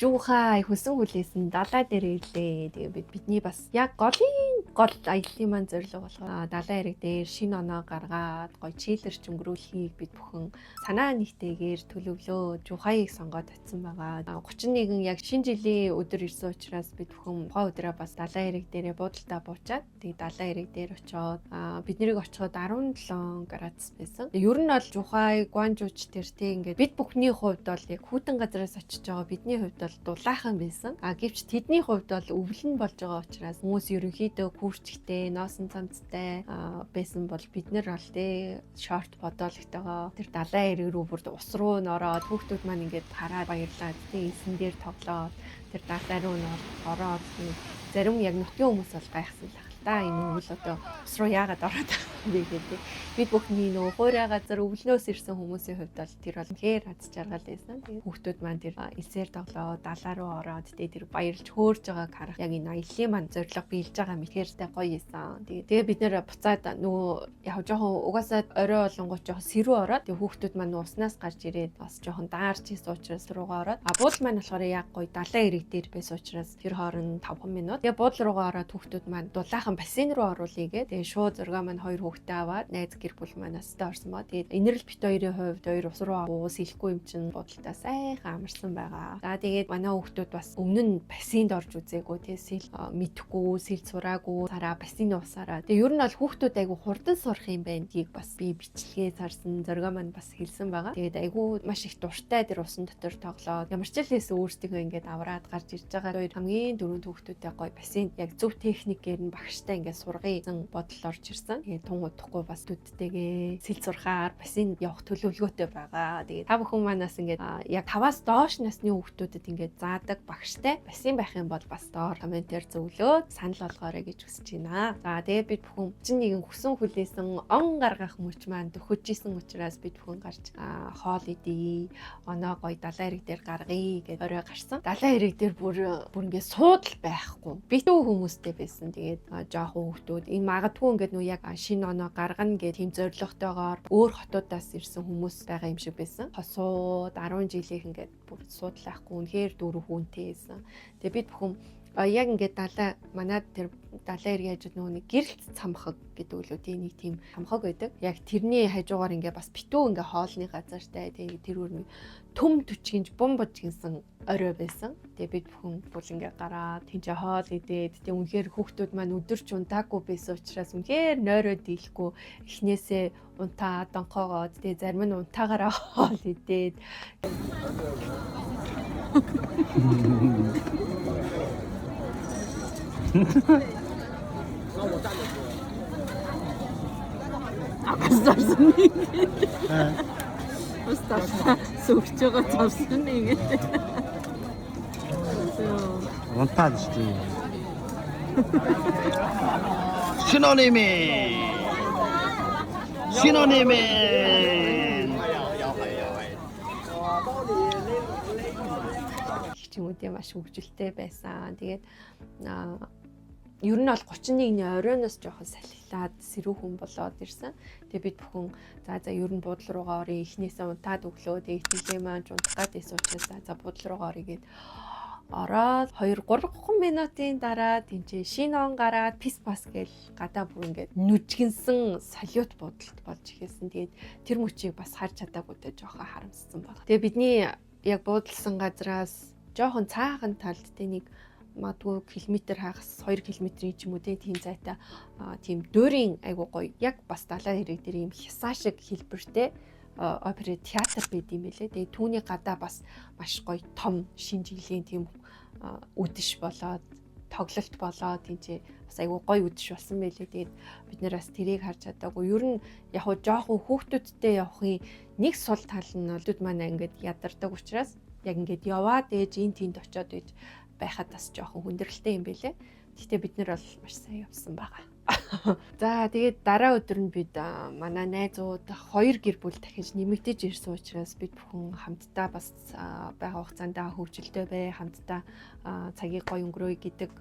Жуухай хүсэн хүлээсэн далай дээр ирлээ. Тэгээ бидний бас яг голын гол аяллаа маань зорилго болохоор далайн эрэг дээр шинэ оноо гаргаад гоё чийлэрч өнгөрүүлэхийг бид бүхэн санаа нэгтэйгээр төлөвлөө Жухайг сонгоод очисон байгаа. 31 яг шинэ жилийн өдөр ирсэн учраас бид бүхэн тухайн өдрөө бас далайн эрэг дээрээ буудалдаа буучаад, тэгээ далайн эрэг дээр очиод, бид нэрийг очиход 17 градус байсан. Ер нь бол Жухай, Гуанжууч тэр тий ингээд бид бүхний хувьд бол яг хүйтэн газараас очиж байгаа бидний хувьд бол дулаахан байсан. А гэвч тэдний хувьд бол өвлөн болж байгаа учраас хүмүүс ерөнхийдөө курчтэй, ноосон цамцтай байсан бол бид нар бол тий шорт бодоологтойгоо тэр далайн эрэг рүү бүр ус руу нороод, хүүхдүүд маань ингээд хараад баярлаад, тий эсэн дээр тоглоод, тэр далай руу ороод, зарим яг нутгийн хүмүүс бол гайхсан л ах л та, энэ өвөл одоо ус руу яагаад ороод байгаа юм бэ гэдэг. Бид бүхний нөгөө хуурай газар өвлнөөс ирсэн хүмүүсийн хувьд бол тэр бол үнэхээр аз жаргал байсан. Тэгээд хүүхдүүд маань тэр элсээр тоглоод, далаа руу ороод, тэгээд тэр баярлж хөөрж байгааг харах яг энэ аяллаа маань зорилго биелж байгаа мэтгэртэй гоё исэн. Тэгээд бид нэр буцаад нөгөө яг жоохон угаасаа орой болонгууд жоохон сэрүү ороод, тэгээд хүүхдүүд маань уснаас гарч ирээд бас жоохон даарч исэн учраас руугаа ороод, а буудлын маань болохоор яг гоё далайн эрэг дээр байсан учраас тэр хооронд 5 минут. Тэгээд буудлын руугаа ороод хүүхдүүд маань дулаахан бассейн руу оруулъя гээ. Тэгээд шууд зургаа маань хоёр хүүхдээ аваад найз гэр бүл маань өстө орсон ба. Тэгээд инэрл бит хоёрын хувьд хоёр ус руу уус илэхгүй юм чинь буудалдаа сайхан амарсан байгаа. За, тэгээд манай хүүхдүүд бас өмнө нь бассейнд орж үзээгүй, тий, сэл мэдхгүй, сэл сураагүй, сараа бассейн усаараа. Тэгээд ер нь бол хүүхдүүд айгу хурдан сурах юм байна гэдгийг бас би бичлэгээ сарсан, зоргоо маань бас хэлсэн байгаа. Тэгээд айгу маш их дуртай тэр усан дотор тоглоод ямар ч л хэлсэн өөрсдөө ингээд авраад гарч ирж байгаа. Хоёр хамгийн дөрөв хүүхдүүдээ гоё бассейн яг зөв техникээр нь багштай ингээд сургая гэсэн бодол орж ирсэн. Тэгээд тун удахгүй бас дүдтэйгээ сэл сурахаар бассейн явах төлөвлөгөөтэй байгаа. Тэгээд та бүхэн манаас ингээд яг 5-аас доош насны хүүхдүүдэд ингээд заадаг багштай бассейн байх юм бол бас доор комментээр зөвлөөд санал болгоорой гэж хүсэж байна. За, тэгээд бид бүхэн чинь нэгэн хүсэн хүлээсэн он гаргах мөч маань төхөж исэн учраас бид бүхэн гарч хоол идье, оноо гоё далайн эрэг дээр гаргая гэдээ орой гарсан. Далайн эрэг дээр бүр бүр ингээд суудал байхгүй. Битүү хүмүүстэй байсан. Тэгээд жоохон хүүхдүүд энэ магадгүй ингээд нүү яг шинэ оноо гаргана гэх тийм зорилготойгоор өөр хотуудаас ирсэн хүмүүс байгаа юм шиг байсан. Хосууд 10 жилийнх ингээд бүр суудлаахгүй үнэхээр дөрөв хүнтэй байсан. Тэгээд бид бүхэн яг ингээд далай манад тэр далайн эргийн хажууд нөгөө нэг гэрэлт цамхаг гэдэг үлээ тийм нэг тийм цамхаг байдаг. Яг тэрний хажуугаар ингээд бас битүү ингээд хоолны газартай, тэгээд тэр өөр төм төчгинж бум бужигнсан орой байсан. Тэгээ бид бүхэн бүр ингээ гараад тэнцээ хоол идээд, тэгээ үнэхээр хүүхдүүд маань өдөрч унтаагүй байсан учраас үнэхээр нойроо дийлэхгүй эхнээсээ унтаа донхоогоод, тэгээ зарим нь унтаагаараа хоол идээд. Агас зарсан нэг. Бас тасаа сүрч байгаа зарсан нэг. Унтаад шүү дээ. 신호님이 신호님이 ч юм уу тийм маш хөвгөлтэй байсан. Тэгээд ер нь бол 31-ний оройноос жоохон салхилаад сэрүүхэн болоод ирсэн. Тэгээ бид бүхэн за ер нь буудлын руугаа оръё. Эхнээсээ унтаад өглөө. Тэгээ итгэлээ маань унтах гад байсан учраас за буудлын руугаа оръё гэд ороод 2 3 минутын дараа тэнцээ шинэ он гараад пис пас гэл гадаа бүр ингээд нүжгэнсэн салют буудалт болж эхэлсэн. Тэгээд тэр мөчийг бас харж чадаагүйдээ жоохон харамссан байна. Тэгээ бидний яг буудалсан газраас жоохон цаахан талд тэ нэг магадгүй километр хагас 2 километрийн ч юм уу тийм зайтай тийм дуурийн айгуу гоё яг бас далайн хэрэг дээр ийм хясаа шиг хэлбэртэй опера театр байд юм байлээ. Тэгээ түүний гадаа бас маш гоё том шинэ жилийн тийм үдэш болоод тоглолт болоод тийч бас айгуу гоё үдэш болсон байлээ. Тэгээд бид нэр бас тэрийг харж чадаагүй. Ер нь яг хуу жоохон хүүхдүүдтэй явахын нэг сул тал нь бол маань ингээд ядардаг учраас яг ингээд яваад ээж эн тэнд очиод ээж байхад бас жоохон хүндрэлтэй юм байлээ. Гэхдээ бид нар бол маш сайн явсан байгаа. За, тэгээд дараа өдөр нь бид манай найзууд хоёр гэр бүл дахиж нэмэгдэж ирсэн учраас бид бүхэн хамтдаа бас байгаа хугацаанд хөгжилтэй бай, хамтдаа цагийг гоё өнгөрөөе гэдэг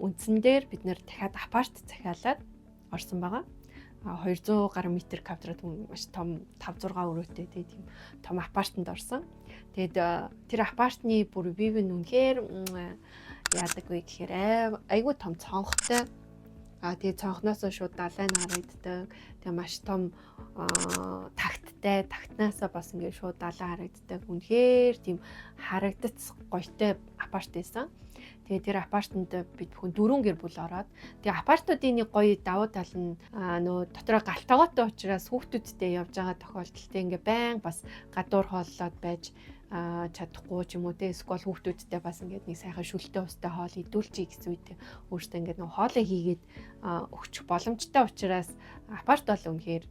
үндсэн дээр бид нэр дахиад апарт захиалаад орсон байгаа. 200 гаруй метр квадрат маш том 5 6 өрөөтэй тийм том апартманд орсон. Тэгээд тэр апартны бүр view нь үнэхээр яадаг вэ гэхээр айгүй том цонхтой. Тэгээд цонхноосоо шууд далай нь харагддаг. Тэгээ маш том тагттай, тагтнаасаа бас ингээд шууд далай харагддаг. Үнэхээр тийм харагдац гоётой апарт байсан. Тэгээ тэр апартанд бид бүхэн дөрвөн гэр бүл ороод, тэгээ апартуудын нэг гоё давуу тал нь нөө дотроо гал тогоотой учраас хүүхдүүдтэй явж байгаа тохиолдолд ингээ байн бас гадуур хооллоод байж чадахгүй ч юм уу те, эсвэл хүүхдүүдтэй бас ингээд нэг сайхан шүлтэй устай хоол идүүлчихье гэсэн үед өөртөө ингээд нэг хоолоо хийгээд өгчих боломжтой учраас апарт бол үнэхээр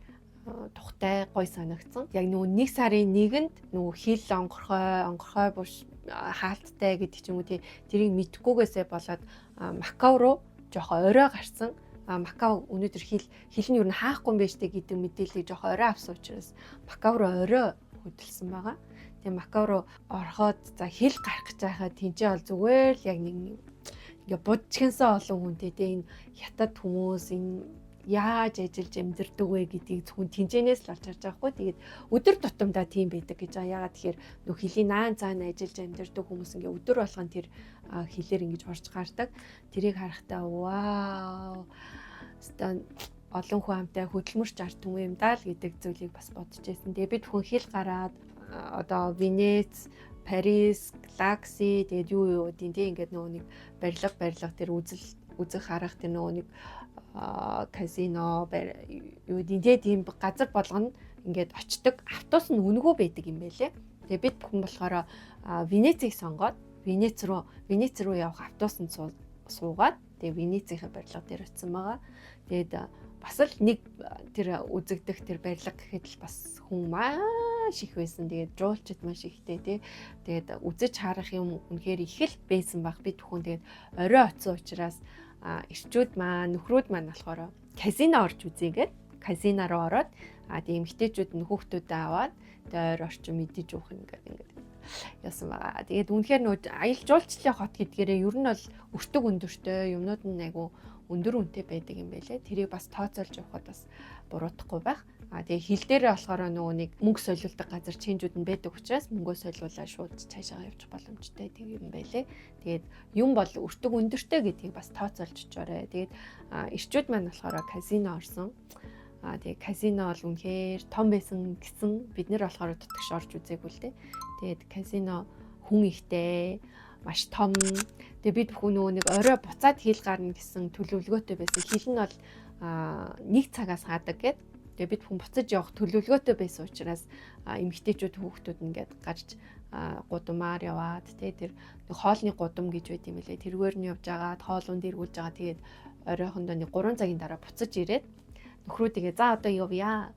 тухтай, гой санагдсан. Яг нөгөө 1 сарын 1-нд нөгөө хил онгорхой буш хаалттай гэдэг ч юм уу, тэрийг мэдхгүйгээсээ болоод Макао руу жоохон орой гарсан. Макао өнөөдөр хил нь юу н хаахгүй юм байна штэ гэдэг мэдээллийг жоохон орой авсан учраас Макао руу орой хөдөлсөн байгаа. Тэгээ Макао руу ороход, за, хил гарах гэж байхад тэнцээ бол зүгээр л яг нэг ингээ будчхансан олон хүнтэй те, энэ хятад хүмүүс энэ яаж ажиллаж амьдардаг вэ гэдгийг зөвхөн тэнцэнээс л олж харж байгаа хгүй. Тэгээд өдөр тутамдаа тийм байдаг гэж байгаа. Ягаад тэгэхээр нөх хөлийн наан цаана ажиллаж амьдардаг хүмүүс ингээ өдөр болгон тэр хилээр ингэж орж гардаг. Тэрийг харахтаа вау. Стан олон хүн амтай хөдөлмөрч ард түмэн юм даа л гэдэг зүйлийг бас бодож байсан. Тэгээ бид бүхэн хил гараад одоо Венец, Парис, Галакси, тэгээд юу юу гэдэг тийм ингээд нөгөө нэг барилга тэр үзэл үзэх харах тэр нөгөө нэг казино юу гэдэг тийм газар болгоно ингээд очдог. Автобус нь үнэгүй байдаг юм байлээ. Тэгээ бид бүхэн болохоор Венецийг сонгоод Венец рүү явах автобусанд суугаад, тэгээ Венецийн барилга дээр очисон байгаа. Тэгээд бас л нэг тэр үзэгдэх тэр барилга гэхэд л бас хүн маш их байсан. Тэгээд жуулчид маш ихтэй тий. Тэгээд үзэж харах юм үнэхээр их л байсан баг. Бид бүхэн тэгээд орой очсон учраас эрчүүд маань, нөхрүүд маань болохоор казино орж үзье гээд казино руу ороод, тийм эмэгтэйчүүд нь хүүхдүүдээ аваад тэгээд ойр орчин мэдэж уух ингээд яасан байгаа. Тэгээд үнэхээр нөө аялал жуулчлалын хот гэдгээрээ ер нь бол өртөг өндөртэй, юмнууд нь айгу өндөр үнэтэй байдаг юм байлээ. Тэрийг бас тооцоолж явахад бас буруутахгүй байх. Тэгээ хил дээрээ болохоор нөгөө нэг мөнгө солиулдаг газар change үүд нь байдаг учраас мөнгөө солиулаад шууд цаашаа явчих боломжтой тийм юм байлээ. Тэгээд юм бол өртөг өндөртэй гэдгийг бас тооцоолж очоорой. Тэгээд эрчүүд маань болохоор казино орсон. Тэгээ казино бол үнэхээр том байсан гэсэн, бид нэр болохоор дутагш орж үзээгүй л дээ. Тэгээд казино хүн ихтэй, маш том. Тэгээ бид бүхэн нөгөө нэг орой буцаад хил гарна гэсэн төлөвлөгөөтэй байсан. Хил нь бол нэг цагаас хаадаг гэд. Тэгээ бид бүхэн буцаж явах төлөвлөгөөтэй байсан учраас эмэгтэйчүүд, хүүхдүүд ингээд гарч гудамаар яваад тий, тэр нэг хоолны гудам гэж байт юм лээ. Тэргээр нь явж агаад хоолунд дэргүүлж байгаа. Тэгээд оройхондоо нэг 3 цагийн дараа буцаж ирээд нөхрүүдийгээ "За, одоо явъя.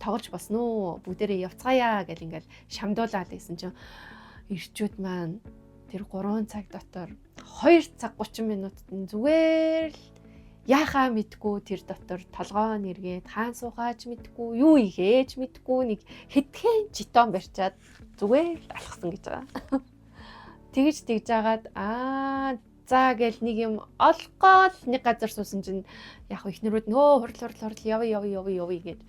Тоглож босно уу? Бүгдээрээ явцгаая" гэл ингээл шамдуулаад байсан чинь эрчүүд маань тэр 3 цаг дотор 2 цаг 30 минутад нь зүгээр л яхаа мэдгүй тэр дотор толгоо нэргээд, хаан суугаач мэдгүй, юу хийгээч мэдгүй нэг хэдхэн жетон барьчаад зүгээр л алхсан гэж байгаа. Тэгж тэгж жагаад "Аа, за" гэл нэг юм олгоол нэг газар суусан чинь яг эхнэрүүд нөө "Хурал, хурал, хурал, явъя, явъя, явъя, явъя" гэж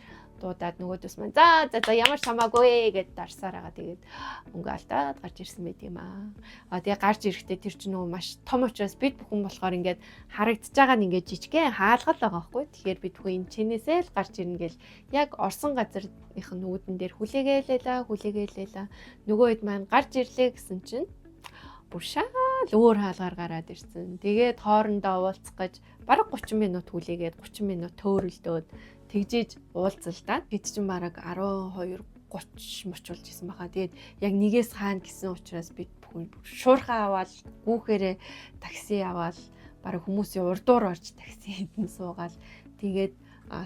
дуудаад, нөгөөдөөс маань "За, за, за, ямар ч хамаагүй" гэд дарсаар байгаа. Тэгээд мөнгө алдаад гарч ирсэн байт юм аа. А тэгээ гарч ирэхдээ тэр чинь нөгөө маш том учраас бид бүхэн болохоор ингээд харагдаж байгаа нь ингээд жижигхэн хаалгал байгаа байхгүй. Тэгэхээр бид бүхэн энэ чинээсээ л гарч ирнэ гэл яг орсон газрынх нь үүдэн дээр хүлээгээл хүлээгээл. Нөгөө хэд маань гарч ирлээ гэсэн чинь бүр шал өөр хаалгаар гараад ирсэн. Тэгээд хоорондоо уулзах гэж бараг 30 минут хүлээгээд, 30 минут төөрөлдөөд тэгжээж уулзалдаад бид чинь бараг 12 30 мочулж исэн баха. Тэгээд яг нэгээс хаана гэсэн учраас бид бүхэн шуурхаа аваад гүүхээрээ такси аваад, бараг хүмүүсийн урдуур орж таксинд нь суугаал тэгээд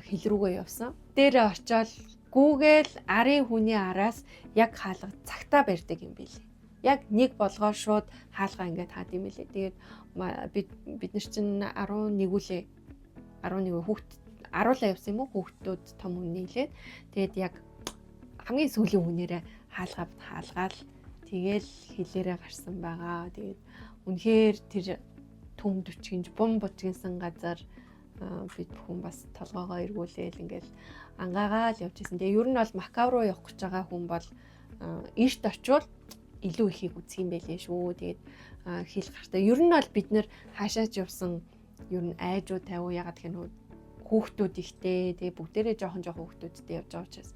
хил рүүгээ явсан. Дээрээ очиод гүүгээл арын хүний араас яг хаалга цагтаа барьдаг юм билээ. Яг нэг болгоо шууд хаалгаа ингээд хаад юм билээ. Тэгээд бид нар чинь 11 үлээ, 11 хүүхд 10-лаа явсан юм уу, хүүхдүүд том хүн нийлээд, тэгээд яг хамгийн сүүлийн хүнээрээ хаалгаа хаалгаал тэгэл хилээрээ гарсан байгаа. Тэгээд үнэхээр тэр түм дүчгэнж бум бужигнсан газар Бид бүхэн бас толгоогоо эргүүлээл ингээл ангаагаал явж исэн. Тэгээ ер нь бол Макао руу явах гэж байгаа хүн бол эрт очивол илүү ихийг үзэх юм байлээ шүү. Тэгээд хэл гартаа. Ер нь бол бид нэр хаашаач явсан ер нь айжуу тавиу, ягаад гэх нь хүүхдүүд ихтэй. Тэгээ бүгдээрээ жоохон жоохон хүүхдүүдтэй явж байгаа учраас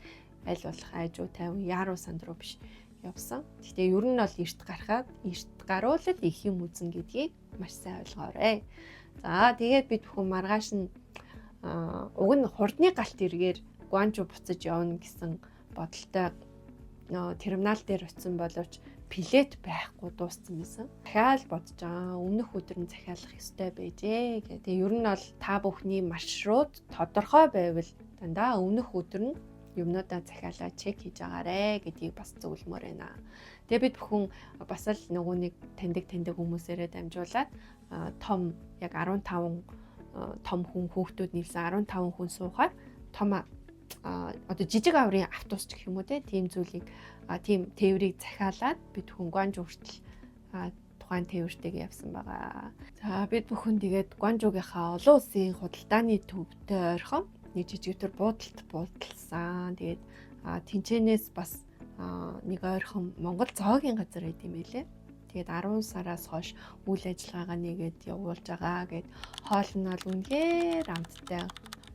аль болох айжуу тавиу, яаруу санд руу биш явсан. Гэхдээ ер нь бол эрт гарахад, эрт гаруулал их юм үзнэ гэдгийг маш сайн ойлгоорой. За, тэгээд бид бүхэн маргааш нь уг нь хурдны галт эргээр Гуанчжоу буцаж явна гэсэн бодолтой терминал дээр очисон боловч билет байхгүй, дууссан байсан. Захиал бодож байгаа. Өмнөх өдөр нь захиалах ёстой байжээ гэх. Тэгээ ер нь бол та бүхний маршрут тодорхой байвал дандаа өмнөх өдөр нь юмнуудаа захиалаа check хийж агаарэ гэдгийг бас зөвлөмөр байна. Тэгээ бид бүхэн бас л нөгөө нэг таньдаг таньдаг хүмүүсээрээ дамжуулаад том, яг 15 том хүн, хүүхдүүд нийлсэн 15 хүн суухаар том, одоо жижиг аврын автобус гэх юм уу, тийм зүйлийг, тийм тээврийг захиалаад бид бүхэн Гуанчжоу хүртэл тухайн тээвэртэйг явсан байгаа. За, бид бүхэн тэгээд Гуанчжоугийнхаа олон улсын худалдааны төвтэй ойрхон нэг жижиг төр буудалд буудалсан. Тэгээд тэнчэнээс бас нэг ойрхон Монгол зоогийн газар байд юм байлээ. Тэгээд 10 сараас хойш үйл ажиллагаагаа нэгээд явуулж байгаа гэд. Хоол нь бол үнэхээр амттай,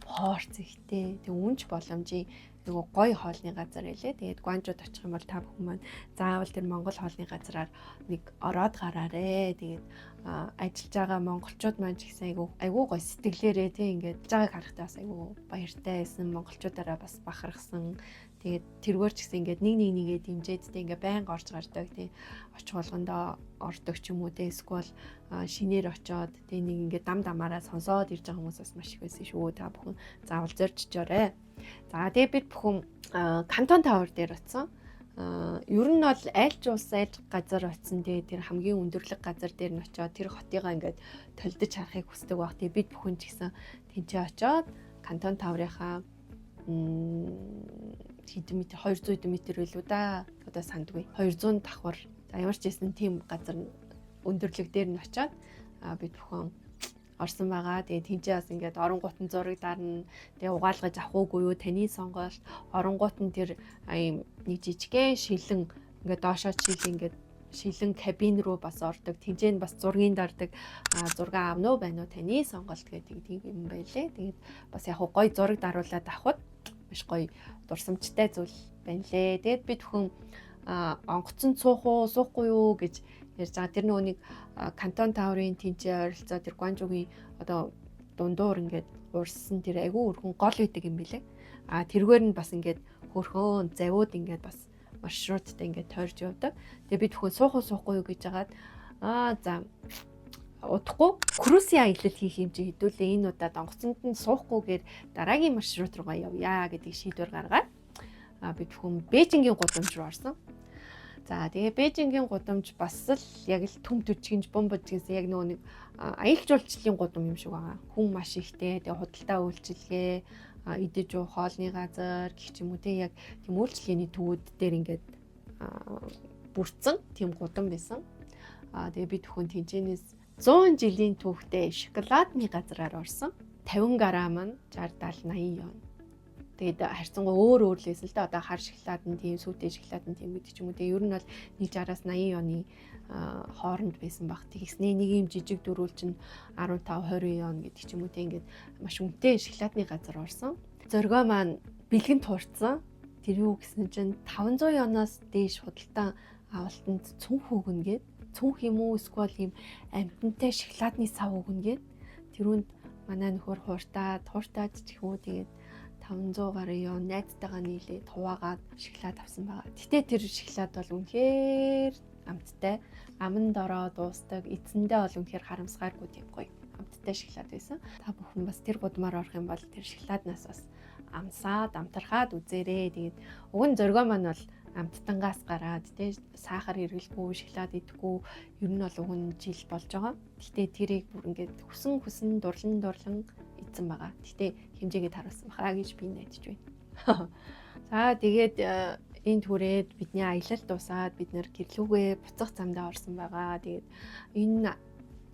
порц ихтэй. Тэг үнч боломжийн нөгөө гоё хоолны газар байлээ. Тэгээд Гуанчжоуд очих юм бол та бүхэн маань заавал тэр монгол хоолны газраар нэг ороод гараарэ. Тэгээд ажиллаж байгаа монголчууд маань ч гэсэн айгу айгу гоё сэтгэлээрээ тий ингээд байгааг харахтаа бас айгу баяртай байсан. Монголчуудаараа бас бахархсан. Тэгээд тэргээр ч гэсэн ингээд нэг нэг нэгээ дэмжиж тий ингээд байнга орж гардаг тий, очих болгондоо ордог ч юм уу тий, эсвэл шинээр очоод тий нэг ингээд дам дамаараа сонсоод ирж байгаа хүмүүс бас маш их байсан шүү. Та бүхэн заавал зорж очоорой. За, тэгээ бид бүхэн Кантон Tower дээр очсон. Ер нь бол аль ч улс, аль газар очсон, тэгээ тэр хамгийн өндөрлөг газар дээр нь очиод тэр хотыгаа ингээд толдож харахыг хүсдэг баг. Тэгээ бид бүхэн ч гэсэн тэнцээ очиод Кантон Tower-ынхаа хэдэн метр, 200 хэдэн метр байлуу да. Одоо сандгүй. 200 давхар. За, ямар ч байсан тийм газар өндөрлөг дээр нь очиод бид бүхэн орсон байгаа. Тэгээ тэнцээ бас ингээд оронгууд нь зураг дарна. Тэгээ угаалгаж авах уугүй юу, таны сонголт. Оронгууд нь тэр ийм нэг жижигхэн шилэн ингээд доошоо чил ингээд шилэн кабин руу бас ордог. Тэнцээ нь бас зургийн дардаг. Зураг авна уу, байна уу, таны сонголт гэдэг тийм юм байлээ. Тэгээд бас яг гой зураг даруулаад авахд маш гоё дурсамжтай зүйл байна лээ. Тэгээд бид бүхэн онгоцонд суух уу, суухгүй юу гэж ярьж байгаа. Тэр нөгөө нэг Кантон Tower-ын тэнцээ ойролцоо тэр Гуанчжоугийн одоо дундуур ингээд урссан тэр айгүй өрхөн гол байдаг юм билээ. А тэргээр нь бас ингээд хөрхөн завиуд ингээд бас маршруттай ингээд тойрж явдаг. Тэгээ бид бүхэн суух уу, суухгүй юу гэж хагаад, аа за, удахгүй cruise-ийн аялал хийх юм чи хэдүүлээ энэ удаад онгоцонд нь суухгүйгээр дараагийн маршрут руугаа явъя гэдэг шийдвэр гаргаад бид бүхэн Бээжингийн гудамж руу орсон. За, тэгээ Бээжингийн гудамж бас л яг л төм төжгинж бум бужигнсан, яг нөгөө нэг аялал жуулчлалын гудам юм шиг байгаа. Хүн маш ихтэй. Тэгээ худалдаа үйлчилгээ, идэж уух хоолны газар гэх ч юм уу те, яг тийм үйлчилгээний төвүүд дээр ингээд бүрдсэн тийм гудам байсан. Тэгээ бид бүхэн тэнцэнээс 100 жилийн түүхтэй шоколадны газраар орсон. 50 грамм нь 60 70 80 юан. Тэгээд харьцангуй өөр өөр л байсан л да. Одоо хар шоколад нь тийм, сүүтэй шоколад нь тийм гэдэг ч юм уу. Тэгээ ер нь бол нэг 60-аас 80 юаны хооронд байсан баг. Тэгснээ нэг юм жижиг дөрүүл чинь 15 20 юан гэдэг ч юм уу. Тэг ингээд маш үнэтэй шоколадны газар орсон. Зоргоо маань бэлгэн туурцсан. Тэр юу гэсэн чинь 500 юанаас дээш худалдан авалтанд цүнх өгнө гээд, цүнх юм уу эсвэл юм амтантай шоколадны сав өгнө гээд. Тэрүүнд манай нөхөр хууртаад хууртаад ч гэх юм уу, тэгээд 500 гаруй юан найзтайгаа нийлээд хуваагаад шоколад авсан байгаа. Гэтэ тэр шоколад бол үнэхээр амттай. Аманд ороо дуустдаг. Эцэндээ бол үнэхээр харамсгааргүй тийм гоё амттай шоколад байсан. Та бүхэн бас тэр гудмаар орох юм бол тэр шоколаднаас бас амсаад амтархаад үзээрэй. Тэгээд уг нь зоргоо маань бол амттангаас гараад тий сахар хэрэглэхгүй, шоколад идэхгүй ер нь бол уг нь жил болж байгаа. Гэтэ тэрийг бүр ингээд хүсэн хүсэн дурлан дурлан идсэн байгаа. Гэтэ хэмжээгээ таруулсан бахаа гэж би найдаж байна. За, тэгээд энэ түрээд бидний аялал дуусаад бид нэр гэрлүүгээ буцах замдаа орсон байгаа. Тэгээд энэ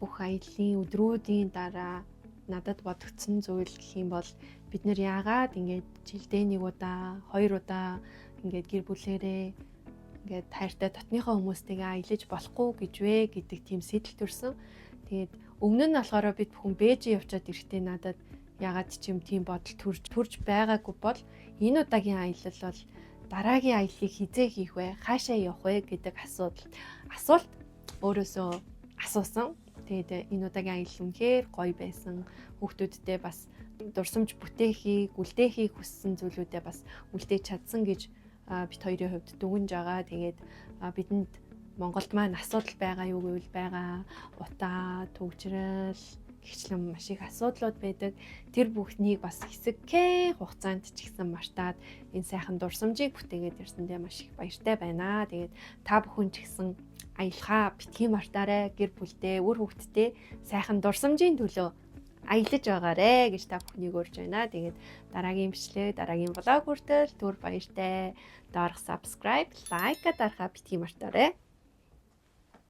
бүх аяллаа өдрүүдийн дараа надад бодогдсон зүйл гэх юм бол бид нар яагаад ингээд жилдээ нэг удаа, хоёр удаа ингээд гэр бүлээрээ ингээд хайртай дотныхоо хүмүүстэйгээ аялаж болохгүй гэж вэ гэдэг тийм сэтэл төрсөн. Тэгээд өмнө нь болохоор бид бүхэн Бээжин явчаад ирэхдээ надад яагаад ч юм тийм бодол төрж байгаагүй бол энэ удаагийн аялал бол дараагийн аяллыг хэзээ хийх вэ? Хаашаа явах вэ гэдэг асуулт өөрөөсөө асуусан. Тэгээд энэ удаагийн аялал үнэхээр гоё байсан. Хүүхдүүдтэй бас дурсамж бүтээхийг, үлдээхийг хүссэн зүйлүүдээ бас үлдээж чадсан гэж бид хоёрын хувьд дүгнж байгаа. Тэгээд бидэнд Монголд маань асуудал байгаа юу гэвэл байгаа. Утаа, түгжрэл гэгчлэн маш их асуудлууд байдаг. Тэр бүхнийг бас хэсэгхэн хугацаанд ч гэсэн мартаад энэ сайхан дурсамжийг бүтээгээд ирсэндээ маш их баяртай байна. Тэгээд та бүхэн ч гэсэн аялахаа битгий мартаарай. Гэр бүлдээ, үр хүүхэдтэй сайхан дурсамжийн төлөө аялаж байгаарэ гэж та бүхнийг урьж байна. Тэгээд дараагийн бичлэг, дараагийн vlog хүртэл түр баяртай. Доорх subscribe, like дарахаа битгий мартаарай.